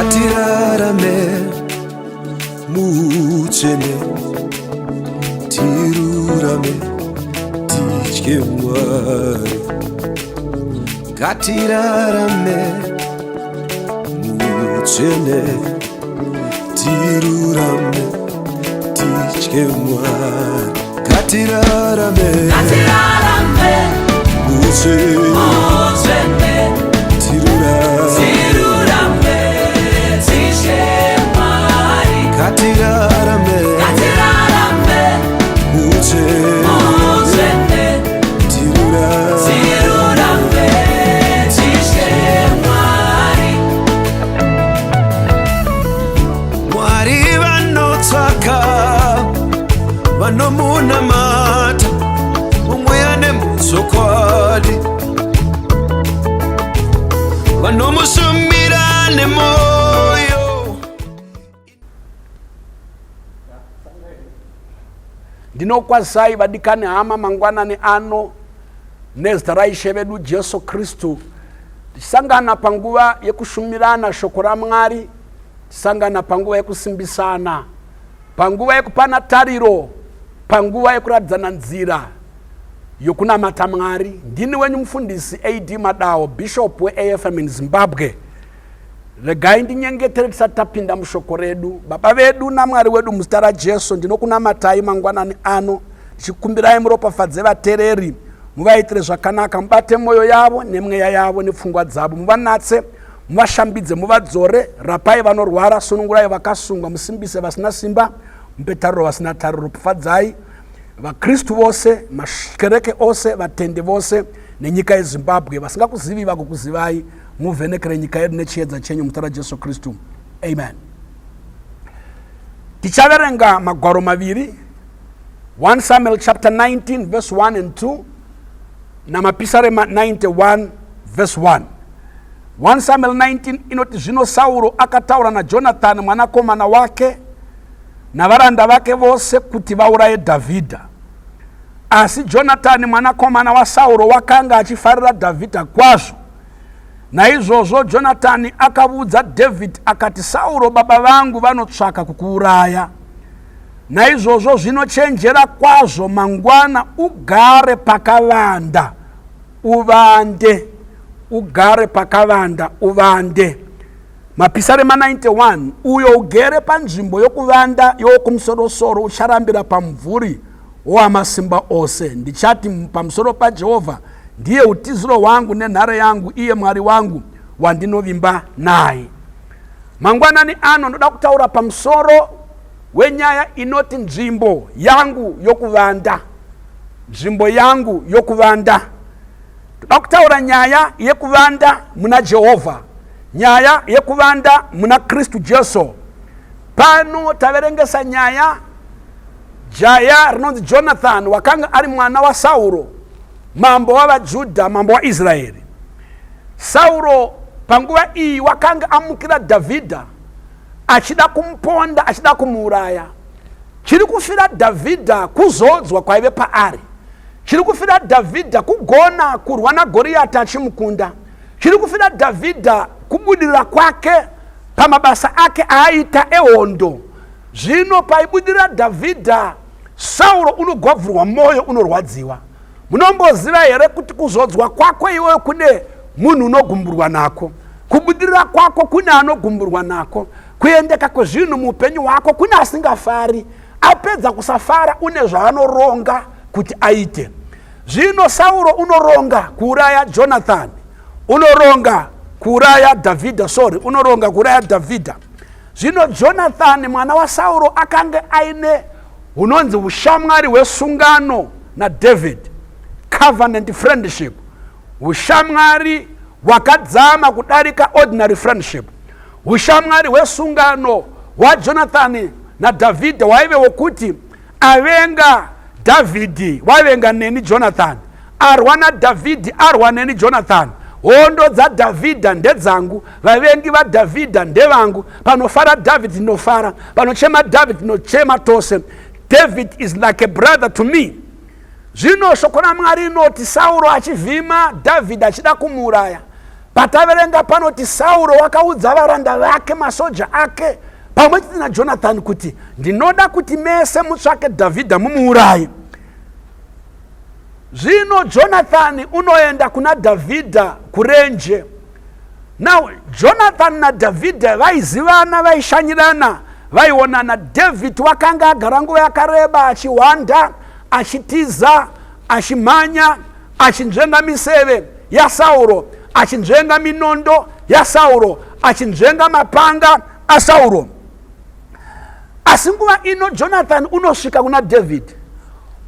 Ngatirarame muutsvene, tirurame, titye Mwari. Ngatirarame muutsvene, tirurame, titye Mwari. Ngatirarame, Ngatirarame muutsvene, mutsvene, tirurame, tirurame, titye Mwari. Ngatirarame Ngatirarame muutsvene, mutsvene, tirurame, tirurame, titye Mwari. Mwari vanotsvaka vanomunamata mumweya nemuzvokwadi, vanomushumira nemwoyo. Ndinokwazisai vadikani hama mangwanani ano nezita raIshe vedu Jesu Kristu, tichisangana panguva yekushumirana shoko raMwari, tichisangana panguva yekusimbisana, panguva yekupana tariro, panguva yekuratidzana nzira yokunamata Mwari. Ndini wenyu mufundisi AD Madawo, bishop weAFM in Zimbabwe. Regai ndinyengetere tisati tapinda mushoko redu. Baba vedu naMwari wedu, muzita raJesu ndinokunamatai mangwanani ano, ndichikumbirai muropafadze vatereri, muvaitire zvakanaka, mubate mwoyo yavo nemweya yavo nepfungwa dzavo, muvanatse, muvashambidze, muvadzore. Rapai vanorwara, sunungurai vakasungwa, musimbise vasina simba, mupe tariro vasina tariro. Ropafadzai vaKristu vose, makereke ose, vatendi vose nenyika yeZimbabwe. Vasingakuzivi vagokuzivai, muvhenekere nyika yedu nechiedza chenyu, muzita raJesu Kristu, amen. Tichaverenga magwaro maviri, 1 Samuel chapter 19 verse 1 and 2 naMapisarema 91 verse 1. 1 Samuel 19 inoti, "Zvino Sauro akataura naJonathani mwanakomana wake navaranda vake vose kuti vauraye Dhavhidha. Asi Jonatani mwanakomana waSauro wakanga achifarira Dhavhidha kwazvo. Naizvozvo Jonatani akaudza Dhavhidhi akati, 'Sauro baba vangu vanotsvaka kukuuraya. Naizvozvo zvino chenjera kwazvo mangwana, ugare pakavanda uvande, ugare pakavanda uvande.'" Mapisarema 91, "Uyo ugere panzvimbo yokuvanda yoWokumusorosoro ucharambira pamumvuri woWamasimba ose. Ndichati pamusoro paJehovha, 'Ndiye utiziro hwangu nenhare yangu, iye Mwari wangu wandinovimba naye.'" Mangwanani ano ndoda kutaura pamusoro wenyaya inoti nzvimbo yangu yokuvanda. Nzvimbo yangu yokuvanda. Toda kutaura nyaya yekuvanda muna Jehovha, nyaya yekuvanda muna Kristu Jesu. Pano taverengesa nyaya jaya rinonzi Jonathan, wakanga ari mwana waSauro, mambo wavaJudha, mambo waIsraeri. Sauro panguva iyi wakanga amukira Dhavhidha achida kumuponda, achida kumuuraya. Chiri kufira Dhavhidha kuzodzwa kwaive paari. Chiri kufira Dhavhidha kugona kurwa naGoriyati achimukunda. Chiri kufira Dhavhidha kubudirira kwake pamabasa ake aaita ehondo. Zvino paibudirira Dhavhidha, Sauro unogwabvurwa mwoyo, unorwadziwa. Munomboziva here kuti kuzodzwa kwako iwewe kune munhu unogumburwa nako? Kubudirira kwako kune anogumburwa nako. Kuendeka kwezvinhu muupenyu hwako kune asingafari. Apedza kusafara, une zvaanoronga kuti aite. Zvino Sauro unoronga kuuraya Jonathan, unoronga kuuraya Dhavhidha, sorry, unoronga kuuraya Dhavhidha. Zvino Jonathan mwana waSauro akange aine hunonzi ushamwari hwesungano naDavid, covenant friendship, ushamwari hwakadzama kudarika ordinary friendship. Ushamwari hwesungano hwaJonathani naDhavhidha hwaive hwokuti avenga Dhavhidhi wavenga neni Jonathani, arwa naDhavhidhi arwa neni Jonathani. Hondo dzaDhavhidha ndedzangu, vavengi vaDhavhidha ndevangu. Panofara Dhavhidhi ndinofara, panochema Dhavhidhi ndinochema tose. David is like a brother to me. Zvino shoko raMwari rinoti Sauro achivhima Dhavhidhi achida kumuuraya. Pataverenga panoti Sauro wakaudza varanda vake, masoja ake pamwe chete naJonathani kuti ndinoda kuti mese mutsvake Dhavhidha mumuuraye. Zvino Jonathani unoenda kuna Dhavhidha kurenje. Now Jonathan naDhavhidha vaizivana, vaishanyirana, vaionana. David wakanga agara nguva yakareba achihwanda, achitiza, achimhanya, achinzvenga miseve yaSauro, achinzvenga minondo yaSauro, achinzvenga mapanga aSauro. Asi nguva ino Jonathan unosvika kuna David,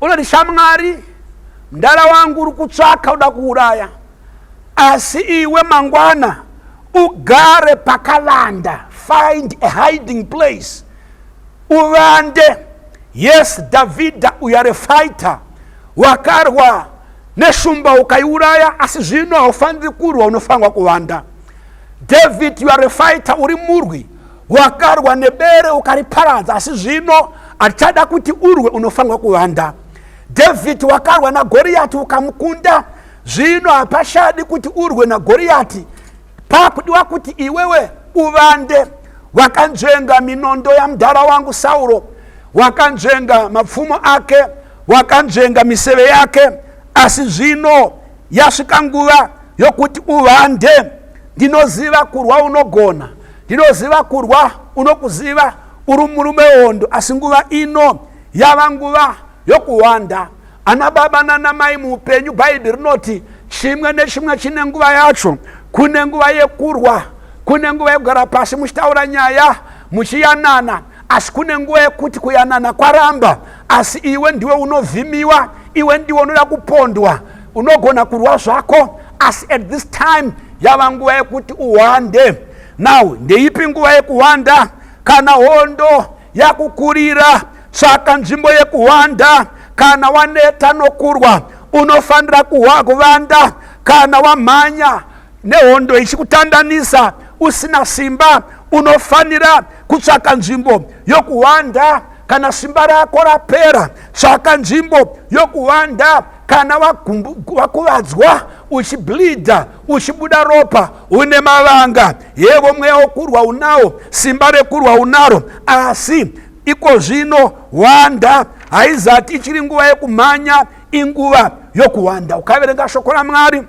unoti, shamwari, mdara wangu uri kutsvaka uda kuuraya, asi iwe mangwana ugare pakavanda, find a hiding place, uvande. Yes, Dhavhidha, you are a fighter, wakarwa neshumba ukaiuraya, asi zvino haufaniri kurwa, unofanirwa kuvanda. David, you are a fighter, uri murwi, wakarwa nebere ukariparadza, asi zvino hatichada kuti urwe, unofanirwa kuvanda. David, wakarwa naGoriyati ukamukunda, zvino hapashadi kuti urwe naGoriyati, pakudiwa kuti iwewe uvande. Wakanzvenga minondo yamudhara wangu Sauro, wakanzvenga mapfumo ake, wakanzvenga miseve yake, asi zvino yasvika nguva yokuti uvande. Ndinoziva kurwa unogona, ndinoziva kurwa unokuziva, uri murume wehondo, asi nguva ino yava nguva yokuwanda. Ana baba nana mai, muupenyu Bhaibheri rinoti chimwe nechimwe chine nguva yacho. Kune nguva yekurwa, kune nguva yekugara pasi muchitaura nyaya muchiyanana, asi kune nguva yekuti kuyanana kwaramba, asi iwe ndiwe unovhimiwa, iwe ndiwe unoda kupondwa. Unogona kurwa zvako, asi at this time yava nguva yekuti uhwande. Now ndeipi nguva yekuhwanda? Kana hondo yakukurira, tsvaka nzvimbo yekuhwanda. Kana waneta nokurwa, unofanira kuvanda. Kana wamhanya nehondo ichikutandanisa usina simba, unofanira kutsvaka nzvimbo yokuhwanda. Kana simba rako rapera, tsvaka nzvimbo yokuhwanda. Kana wakuvadzwa, uchibleedha, uchibuda ropa, une mavanga, yevo mweya wokurwa unawo, simba rekurwa unaro, asi iko zvino hwanda. Haizati ichiri nguva yekumhanya, inguva yokuhwanda. Ukaverenga shoko raMwari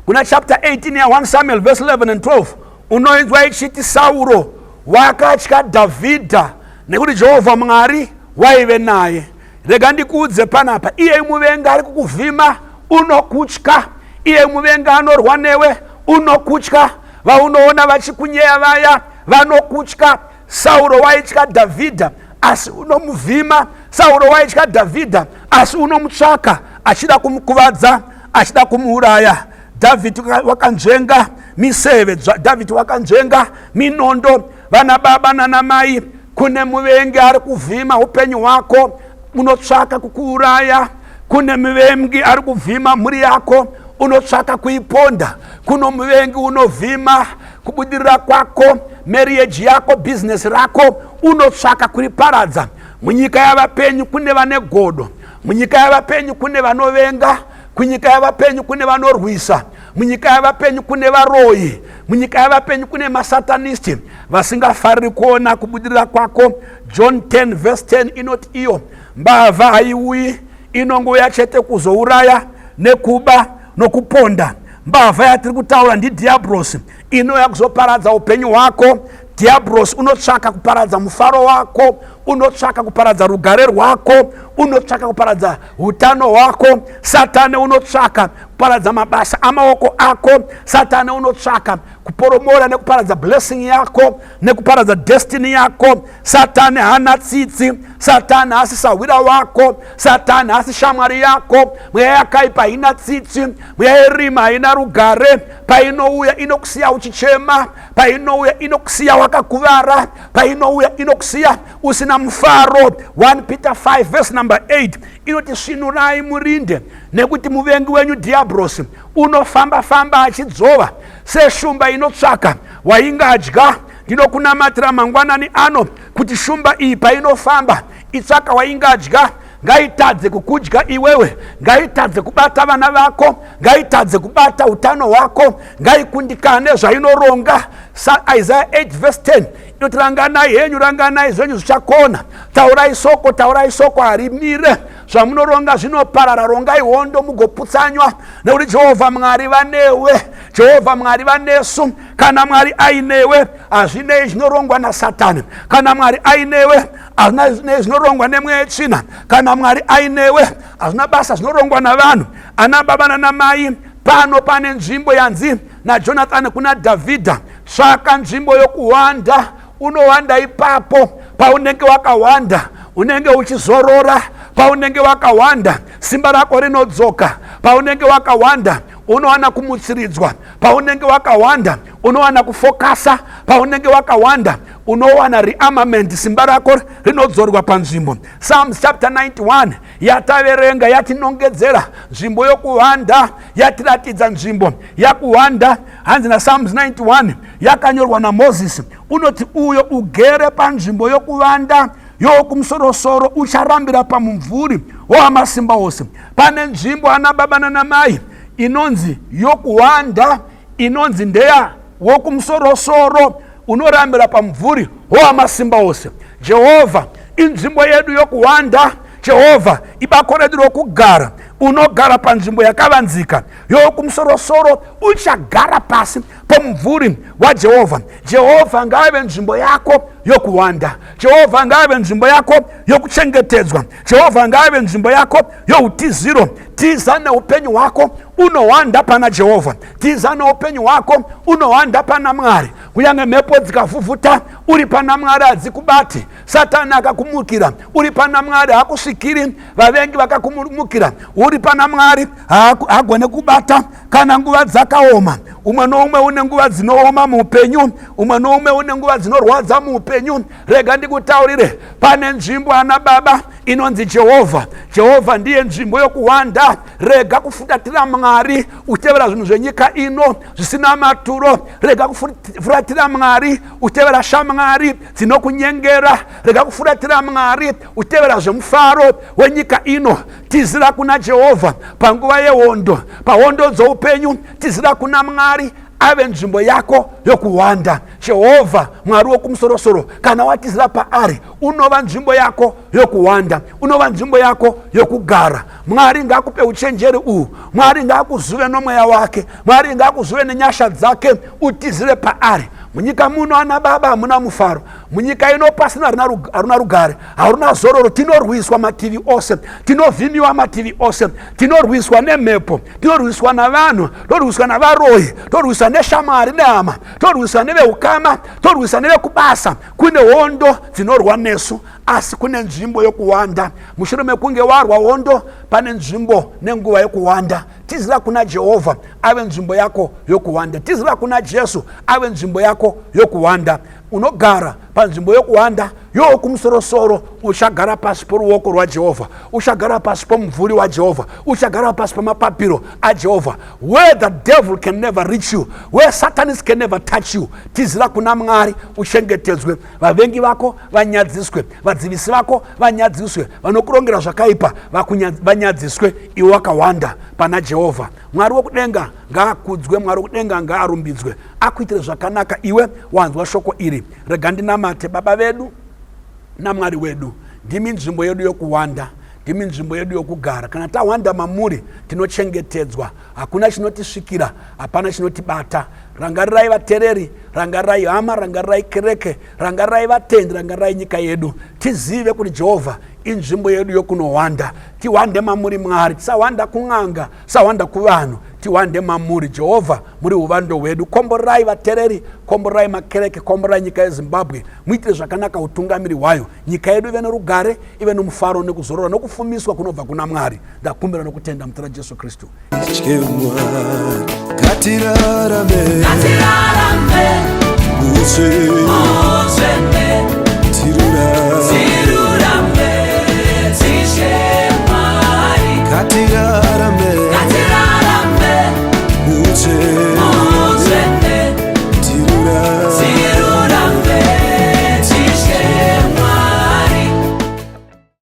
kuna chapter 18 ya1 Samuel, verse 11 and 12, unoinzwa ichiti Sauro wakatya Dhavhidha nekuti Jehovha Mwari waive naye. Rega ndikuudze panapa, iye muvengi ari kukuvhima unokutya, iye muvengi anorwa newe unokutya, vaunoona vachikunyeya vaya vanokutya. Sauro waitya Dhavhidha, asi unomuvhima. Sauro waitya Dhavhidha, asi unomutsvaka achida kumukuvadza, achida kumuuraya. Dhavhidhi wakanzvenga miseve, Dhavhidhi wakanzvenga minondo. Vana baba nana mai, kune muvengi ari kuvhima upenyu hwako, unotsvaka kukuuraya. Kune muvengi ari kuvhima mhuri yako, unotsvaka kuiponda. Kuno muvengi unovhima kubudirira kwako, marriage yako, bhizinesi rako, unotsvaka kuriparadza. Munyika yavapenyu kune vane godo, munyika yavapenyu kune vanovenga, kunyika yavapenyu kune vanorwisa, munyika yavapenyu kune varoyi, munyika yavapenyu kune masatanisti vasingafariri kuona kubudirira kwako. John 10 verse 10 inoti iyo mbavha haiuyi, inongouya chete kuzouraya nekuba nokuponda. Mbavha yatiri kutaura ndidhiabhurosi, inouya kuzoparadza upenyu hwako. Dhiabhurosi unotsvaka kuparadza mufaro wako, unotsvaka kuparadza rugare rwako, unotsvaka kuparadza utano hwako. Satani unotsvaka kuparadza mabasa amaoko ako. Satani unotsvaka kuporomora nekuparadza blessing yako nekuparadza destiny yako. Satani haana tsitsi, Satani haasi sahwira wako, Satani haasi shamwari yako. Mweya yakaipa haina tsitsi, mweya yerima haina rugare. Painouya inokusiya uchichema, painouya inokusiya wakakuvara, painouya inokusiya usina mufaro. 1 Peter 5 verse number 8 inoti svinurai murinde, nekuti muvengi wenyu Dhiabhurosi unofamba-famba achidzvova seshumba inotsvaka waingadya. Ndinokunamatira mangwanani ano kuti shumba iyi painofamba itsvaka waingadya. Ngaitadze kukudya iwewe, ngaitadze kubata vana vako, ngaitadze kubata utano hwako, ngaikundikane zvainoronga. SaIsaiah 8 verse 10 inoti, ranganai henyu, ranganai zvenyu zvichakona. Taurai soko, taurai soko, harimire. Zvamunoronga zvinoparara. Rongai hondo mugoputsanywa, nekuti Jehovha Mwari vanewe, Jehovha Mwari vanesu. Kana Mwari ainewe, hazvinei zvinorongwa naSatani. Kana Mwari ainewe, hazvinei zvinorongwa nemweya yetsvina. Kana Mwari ainewe, hazvina basa zvinorongwa navanhu. Ana baba nana mai, pano pane nzvimbo yanzi naJonathani kuna Dhavhidha, tsvaka nzvimbo yokuwanda. Unowanda ipapo. Paunenge wakawanda, unenge uchizorora. Paunenge wakawanda, simba rako rinodzoka. Paunenge wakawanda, unowana kumutsiridzwa. Paunenge wakawanda, unowana kufokasa. Paunenge wakawanda, unowana rearmament, simba rako rinodzorwa panzvimbo. Psalms chapter 91 yataverenga yatinongedzera nzvimbo yokuwanda, yatiratidza nzvimbo yakuwanda. Hanzi naPsalms 91 yakanyorwa naMozisi, unoti, uyo ugere panzvimbo yokuvanda yoKumusorosoro ucharambira pamumvuri wowamasimba ose. Pane nzvimbo, ana baba nanamai, inonzi yokuwanda, inonzi ndeya woKumusorosoro. Unorambira pamumvuri wowamasimba ose. Jehovha inzvimbo yedu yokuwanda. Jehovha ibako redu rokugara. Unogara panzvimbo yakavanzika yoKumusorosoro, uchagara pasi pomumvuri waJehovha. Jehovha ngaave nzvimbo yako yokuwanda. Jehovha ngaave nzvimbo yako yokuchengetedzwa. Jehovha ngaave nzvimbo yako youtiziro. Tiza neupenyu hwako unowanda pana Jehovha. Tiza neupenyu hwako unowanda pana Mwari. Kunyange mhepo dzikavhuvhuta, uri pana Mwari hadzikubati. Satani akakumukira, uri pana Mwari hakusvikiri. Vavengi vakakumukira, uri pana Mwari haagone kubata. Kana nguva dzakaoma, umwe noumwe une nguva dzinooma muupenyu, umwe noumwe une nguva dzinorwadza muupenyu. Rega ndikutaurire, pane nzvimbo, ana baba, inonzi Jehovha. Jehovha ndiye nzvimbo yokuwanda. Rega kufuratira Mwari uchitevera zvinhu zvenyika ino zvisina maturo. Rega kufuratira Mwari uchitevera shamwari dzinokunyengera. Rega kufuratira Mwari uchitevera zvemufaro wenyika ino. Tizira kuna Jehovha panguva yehondo, pahondo dzoupenyu. Tizira kuna Mwari ave nzvimbo yako yokuwanda. Jehovha Mwari wokumusorosoro, kana watizira paari, unova nzvimbo yako yokuwanda, unova nzvimbo yako yokugara. Mwari ngaakupe uchenjeri uhu. Mwari ngaakuzuve nomweya wake. Mwari ngaakuzuve nenyasha dzake. Utizire paari. Munyika muno, ana baba, hamuna mufaro. Munyika ino pasina haruna rugare, haruna zororo. Tinorwiswa mativi ose, tinovhimiwa mativi ose, tinorwiswa nemhepo, tinorwiswa navanhu, torwiswa navaroyi, torwiswa neshamwari nehama, torwiswa neveukama, torwiswa nevekubasa. Kune hondo dzinorwa nesu, asi kune nzvimbo yokuwanda. Mushure mekunge warwa hondo, pane nzvimbo nenguva yokuwanda. Tizira kuna Jehovha ave nzvimbo yako yokuwanda. Tizira kuna Jesu ave nzvimbo yako yokuwanda. Unogara panzvimbo yokuwanda yoKumusorosoro, uchagara pasi poruoko rwaJehovha, uchagara pasi pomumvuri waJehovha, uchagara pasi pamapapiro aJehovha, where the devil can never reach you, where satanists can never touch you. Tizira kuna Mwari uchengetedzwe. Vavengi vako vanyadziswe, vadzivisi vako vanyadziswe, vanokurongera zvakaipa vanyadziswe, iwe wakawanda pana Jehovha. Mwari wokudenga ngaakudzwe, Mwari wokudenga ngaarumbidzwe, akuitire zvakanaka iwe wanzwa shoko iri. Rega ndinamate. Baba vedu naMwari wedu, ndimi nzvimbo yedu yokuwanda, ndimi nzvimbo yedu yokugara. Kana tawanda mamuri, tinochengetedzwa, hakuna chinotisvikira, hapana chinotibata. Rangarirai vatereri, rangarirai hama, rangarirai kereke, rangarirai vatendi, rangarirai nyika yedu. Tizive kuti Jehovha inzvimbo yedu yokunowanda. Tiwande mamuri, Mwari. Tisawanda kun'anga, tisawanda kuvanhu, tiwande mamuri. Jehovha, muri uvando hwedu. Komborerai vatereri, komborerai makereke, komborerai nyika yeZimbabwe. Muitire zvakanaka utungamiri hwayo. Nyika yedu ive norugare, ive nomufaro nekuzorora nokufumiswa kunobva kuna Mwari. Ndakumbira nokutenda muzita raJesu Kristu. Ngatirarame. Ngatirarame. Mutsvene. Mutsvene. Tirurame.